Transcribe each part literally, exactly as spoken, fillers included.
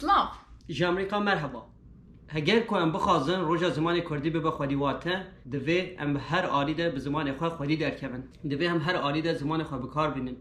Silav. Ji Amerîka merheba. Heger ku em bixwazin roja zimanê kurdî bibe xwedî wate, divê em bi her alî de bi zimanê xwe xwedî derkevin. Divê em her alî de zimanê xwe bi kar bînin.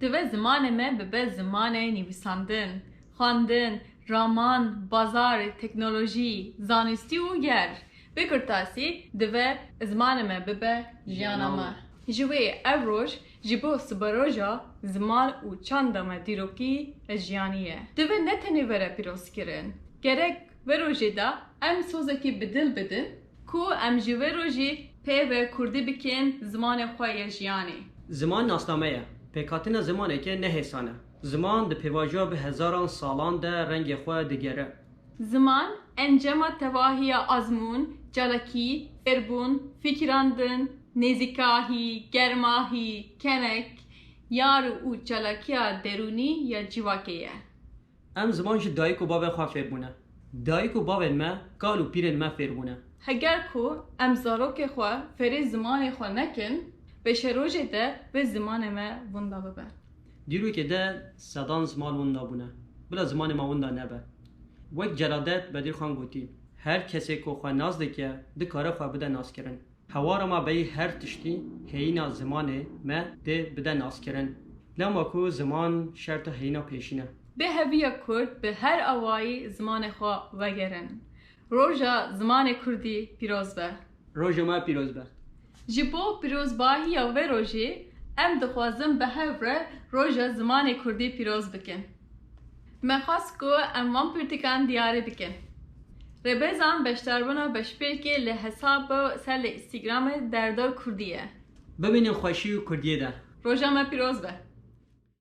Divê zimanê me bibe zimanê nivîsandin, xwendin, raman, bazar, teknolojî, zanistî û ger. Bi kurtasî, divê zimanê me bibe jiyana me. Ji wê ev roj ji bo siberoja ziman û çanda me dîrokî jiyanî ye. Divê ne tenê were pîrozkirin. Gerek vê rojê de em sozekî bi dil bidin ku em ji vê rojî pê ve kurdî bikin zimanê xwe yê jiyanê. Ziman nasname ye. Pêkhatina zimanekê ne hêsan e. Ziman di pêvajoya bi hezaran salan de rengê xwe digere. Ziman encama tevahiya azmûn, çalakî, fêrbûn, fikirandin, nêzîkahî, germahî, kenek, yar û çalakiya derûnî ya civakê ye. Em ziman ji dayik û bavên xwe fêr bûne. Dayik û bavên me, kal û pîrên me fêr bûne. Heger ku em zarokê xwe fêrî zimanê xwe nekin, pêşerojê de vê zimanê me winda bibe. Dîrokê de sedan ziman winda bûne. Bila zimanê me winda nebe. Wek Celadet Bedirxan gotî, her kesê ku xwe nas dike, dikare xwe bide naskirin. Hewara me beyî her tiştî heyîna zimanê me dê bide naskirin. Lema ku ziman şerta heyîna pêşîn e. Bêheviya Kurd bi her awayî zimanê xwe vegerin. Roja zimanê kurdî pîroz be. Roja me pîroz be. Ji bo pîrozbahiya vê rojê em dixwazin bi hev re roja zimanê kurdî pîroz bikin. Me xwest ku em van pirtûkan diyarî bikin. Rêbêzan beşdarbûna beşpêkê li hesaba ser li Instagramê Derdor Kurdî ye. Bimînin xweşî û kurdiyê de. Roja me pîroz be.